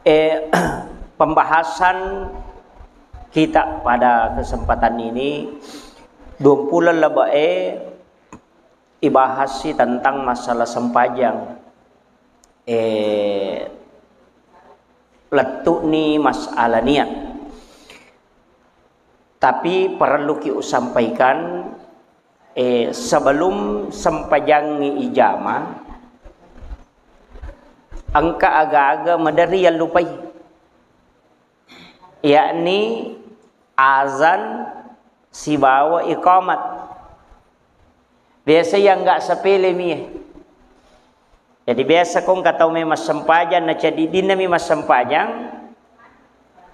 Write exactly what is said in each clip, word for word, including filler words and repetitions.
Eh, pembahasan kita pada kesempatan ini, dua puluh lebih, eh, ibahas sih tentang masalah sempajang. Eh, lettu'ni masalah niat. Tapi perlu ki usampaikan, eh, sebelum sempajangngi ijama, engka aga-aga maderri yallupai, yakni azan sibawa iqamat. Biasa yang nggak sepele mi. Jadi biasa ko engka tau memang sempajang, na ceddiddinna mi massempajang,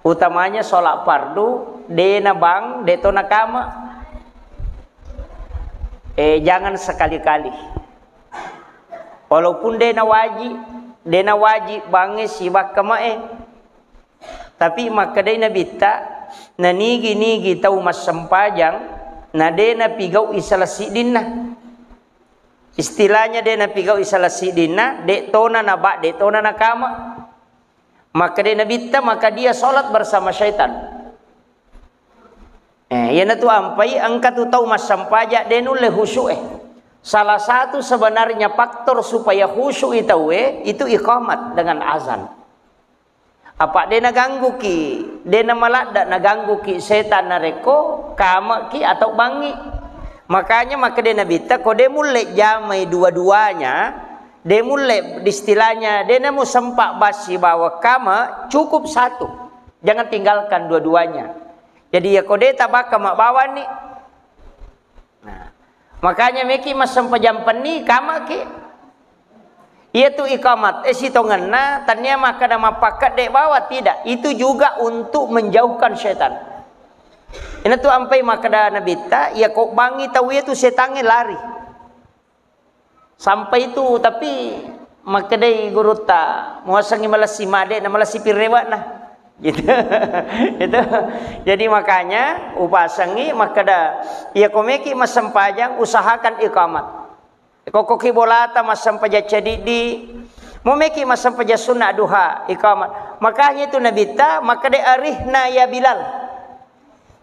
utamanya sholat fardu, de na bang, de to na kama. Eh, jangan sekali-kali. Walaupun de na wajib, de na wajib bangnge sibawa kamae. Tapi makkedai Nabitta, nanigi-nigi tau massempajang, na de na pigau isala siddinna. Istilahnya de na pigau isala siddinna, de tona na ba, de tona na kama. Makkedai Nabitta, maka dia sholat bersama syaitan. Eh, iyanatu ampai engka tu tau massempajang de nulle khusyuk, eh. Salah satu sebenarnya faktor supaya khusyuk i tauwe itu iqamat dengan azan. Apa de nagangguki, de namaladda nagangguki setan narekko kamaki atau bangngi. Makanya makkeda Nabitta, ko de mulle jamai dua-duanya, de mulle istilahnya, de namu sempa bassi bawa kama, cukup satu. Jangan tinggalkan dua-duanya. Jadi ya ko de tabaka mabawani. Nah, makanya meki massempajang penni kamaki. Iyatu iqamat, eh, sitongenna, tania makkeda mappakedde bawa, tidak. Itu juga untuk menjauhkan setan. Inatu ampai makkeda Nabitta, iya ko bangngi tau iyatu setangnge lari. Sampai itu, tapi makkedai gurutta, muasengngi malessi made na malessi pirewakna. Gitu. Itu. Jadi makanya upasengngi makkeda, iya ko meki massempajang, usahakan iqamat. Kokkoki bolata massempajang cadiddi, mo meki massempajang sunna duha, iqamat. Makanya itu Nabitta makkeda, "Arihna ya Bilal."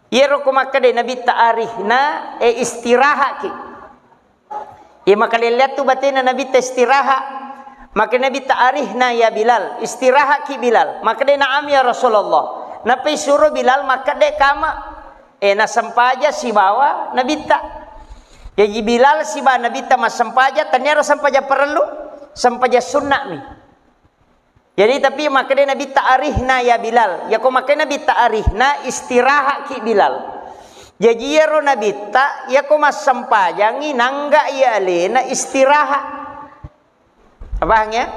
Iyaro ko makkeda Nabitta arihna, e, istirahaki. Iya makalelleang tu batena Nabitta istirahat. Maka Nabitta arihna ya Bilal, istirahaki Bilal. Makkeda, "Na'am ya Rasulullah." Nappa isuro Bilal makkeda kama. Eh, nasempaja sibawa Nabitta. Jaji Bilal sibawa Nabitta massempaja, taniaro sempaja parellu, sempaja sunna mi. Jadi tapi makkeda Nabitta arihna ya Bilal. Yako makkeda Nabitta arihna, istirahaki Bilal. Jaji iyaro Nabitta, yako massempajangi nangga iya alena istirahat. Pahang ya?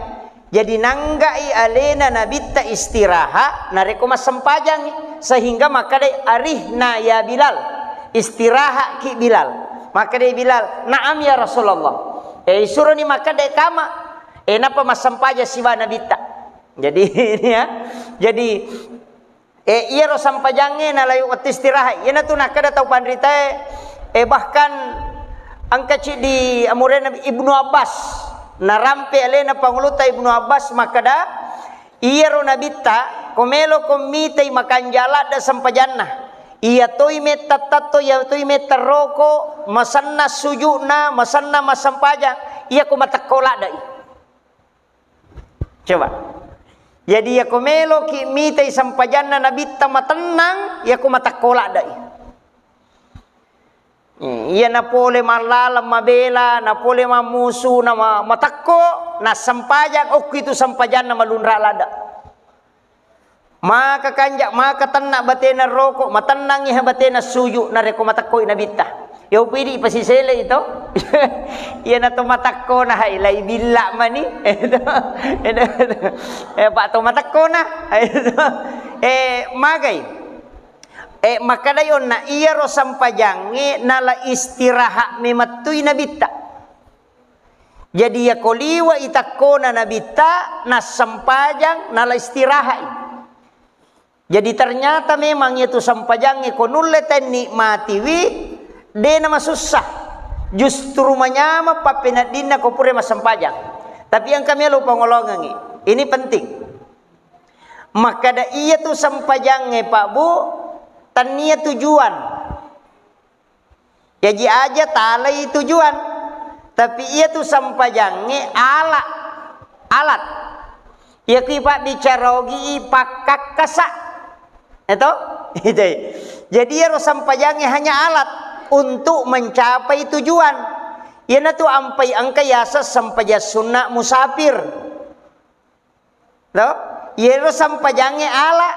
Jadi nanggai alena Nabitta istirahat narekko massempajangi, sehingga makkedai, "Arihna ya Bilal, istirahatki Bilal." Makkedai Bilal, "Na'am ya Rasulullah." Eh, isuroni makkedai kama. Eh, nappa massempajang sibawa Nabitta. Jadi ini ya. Jadi Eh, iyaro sampajangnge nalai wettu istirahat. Iyanatu nakkeda tau panritae, eh, bahkan engka ciddi amurena Ibnu Abbas, narampe alena Pangulutta Ibnu Abbas makkeda, iyaro Nabitta, ko meloko mitai makanja ladde sampajanna, iya toi metta tatto, iya toi metta roko, masenna sujukna, masenna massampajang, iyako matekko laddei. Coba. Jadi, yako meloki mitai sampajanna Nabitta matennang, yako matekko laddai. Eh, iya napole mallaleng mabela, napole mammusu, na ma-, matekko, nassempajang, okki tu sampajanna malunra ladda. Maka kanja, maka tenna batena roko, matennangi ha batena suju, narekko matekkoi Nabitta. Yo pidi pasisele itu. Iyana to matekkona hai lai billa mani. Itu. Itu. Eh, Pak to matekkona. Itu. Eh, magai. Eh, makkedai onna iyaro sampajangnge nala istirahat memettui Nabitta. Jadi, yako liwe' i takkona Nabitta, nassempajang, nala istirahat i. Jadi, ternyata memang iyatu sempajangnge ko nulle tennikmatiwi, de' namasussa. Justru manyameng pappeneddinna ko pura massempajang. Tapi engka melo pangolongengngi. Ini penting. Makkeda iyatu sempajangnge, Pak Bu, tennia tujuan. Jaji aja talai tujuan. Tapi iyatu sempajangnge ala, alat. Iyakui pabbicara ogi i pakkakkasa. Eto? Jadi iyaro sempajangnge hanya alat untuk mencapai tujuan. Iyanatu ampai engka yaseng sempajang sunna musafir. To? Iyaro sempajangnge ala,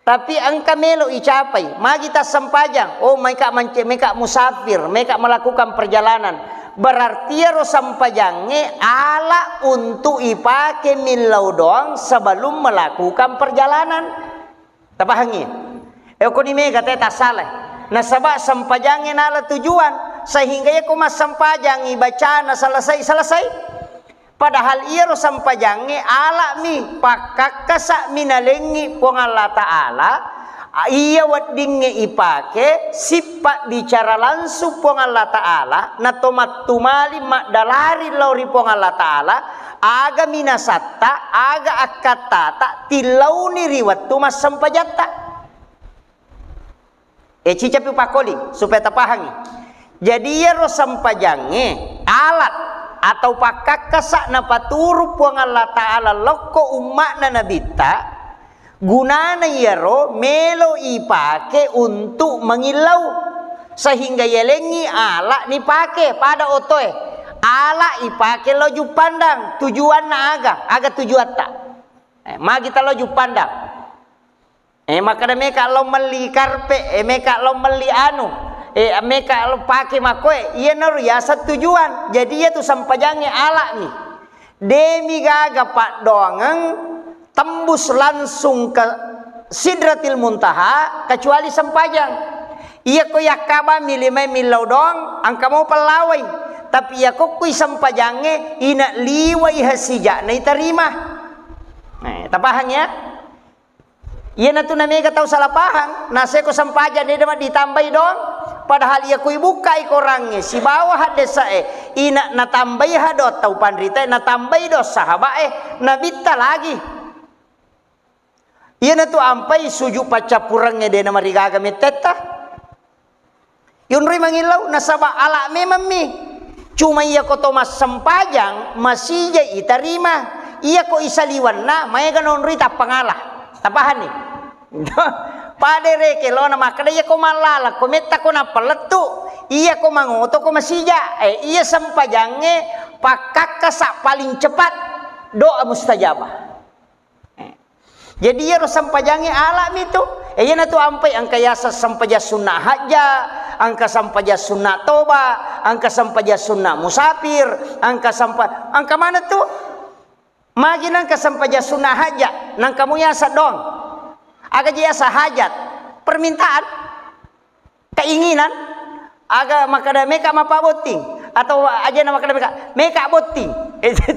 tapi engka melo icapai. Magi tassempajang? Oh, meka mance-, meka musafir, meka melakukan perjalanan. Berarti iyaro sempajangnge ala untuk ipake millau doang sebelum melakukan perjalanan. Tapahangi? E, okoni mega te tassalai. Nasaba sempajangnge nala tujuan, sehingga iyako massempajangngi bacana selesai-selesai. Padahal iyaro sempajangnge ala'mi, pakkakkasa'mi nalengngi Puang Allah Ta'ala, iya weddingnge ipake sippa bicara langsung Puang Allah Ta'ala, nato mattumali maddalari lao ri Puang Allah Ta'ala, aga minasatta, aga akkattata, tillauni ri wettu massempajatta. E, cicapi pakoli supaya tapahangi. Jadi, iyaro sempajangnge alat atau pakkakkasa napaturu Puang Allah Ta'ala lokko umma'na Nabitta, gunana iyaro melo ipake untuk mangillau, sehingga yalengngi ala nipake pada otoe. Ala ipake lao Juppandang, tujuanna aga? Aga tujuatta? E, magi talo Juppandang? Eh, makkeda meka lao melli karpe, eh, meka lao melli anu, eh, meka lao pake makkoe, iyanaro yaseng tujuan. Jadi, iyatu sempajangnge ala'mi. Demi gaga paddoangeng tembus langsung ke Sidratil Muntaha, kecuali sempajang. Iyako yakkabammi limae millau doang, engka mo pellawai. Tapi iyako kui sempajangnge, ina liwai hasija'na itarima. Eh, tapahang ya? Iyanatu namega tau salah pahang, naseko sempajang de' ditambai doang, padahal iya kui bukkai korangnge sibawa haddesa'e, ina natambai ha doang tau panritae, natambai doang sahaba'e, nabitta lagi. Iyanatu ampai suju paccappurengnge de' namarigaga mettetta. Yonroi mangillau, nasaba ala memammi. Cuma iyako to massempajang, masijai itarima. Iyako isaliwanna, maega nonroi tappangala. Tapahanni? Pada rekeng lona makkeda, iyako mallalakko, mettako nappa lettu, iyako mangotoko masija. Eh, iya sempajangnge pakkakkasa paling cepat doa mustajabah. Eh. Jadi iyaro sempajangnge ala'mi tu. Eh, iyanatu ampai engka yaseng sempajang sunna hajja, engka sempajang sunna toba, engka sempajang sunna musafir, engka sempa-, engka mana tu? Magi nengka sempajang sunna hajja, nengka mu yaseng doang. Aga je yaseng hajat? Permintaan. Keinginan, aga makkeda meka mappabotting, atau ajana makkeda meka, meka botting. Itu,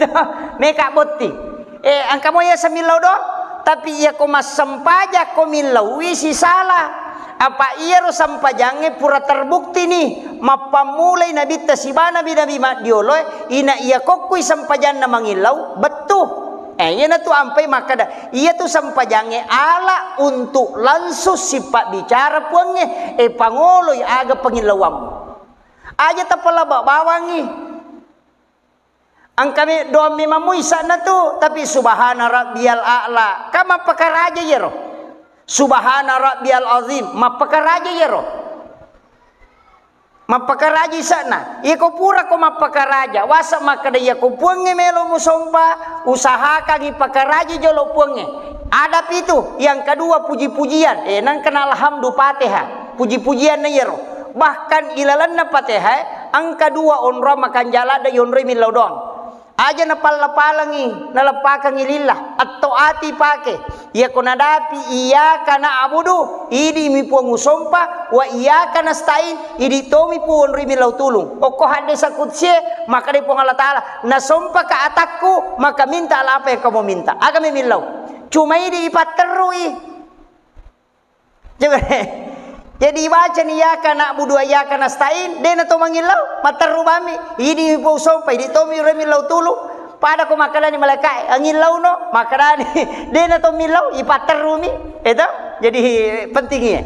meka botting. Eh, engka mo yaseng millau doang, tapi iyako massempajang ko millaui sisala. Apa iyaro sempajangnge pura terbukti ni, mappammulai nabitta siba nabi-nabi maddioloe, ina iyako kui sempajanna mangillau, bettu. Eh, iyanatu ampai makkeda, iyatu sempajangnge ala untuk langsung sipabbicara Puangnge, eh, pangoloi aga pangillauammu. Aja tapalaba bawangngi. Engka me doang memang muisa'na tu, tapi subhana rabbiyal a'la. Kan mappakaraja iyaro. Subhana rabbiyal azim, mappakaraja iyaro. Mappakaraja isa'na. Iyako purako mappakaraja, wasa makkeda iyako Puangnge melo musompa, usahakangngi pakaraja jolo Puangnge. Adapi tu, yang kedua puji-pujian. Eh, nangkana alhamdu Fatihah. Puji-pujian na iyaro. Bahkan ilalenna Fatihah, engka dua onrong makanjala ada yonroi millau doang. Aja napalla-palangi, naleppakangi lillah, atto ati pake. Iyako nadapi iyyaka na'budu, idi mi Puang usompa, wa iyyaka nasta'in, idi tomi Puang onroi millau tulung. Okko haddesa kutsie, makkeda Puang Allah Ta'ala, nasompaka atakku, maka minta apa yang kamu minta. Aga memillau. Cuma idi ipatterrui. Coba. Jadi ibacani iyyaka na'budu wa iyyaka nasta'in, dena to mangillau, matterru bami. Idi mi Puang usompa, idi tomi ro millau tulu. Pada ko makkedani malaikae, "Angillauno?" Makkedani, "De'na to millau, ipatterrumi." Itu jadi penting iya.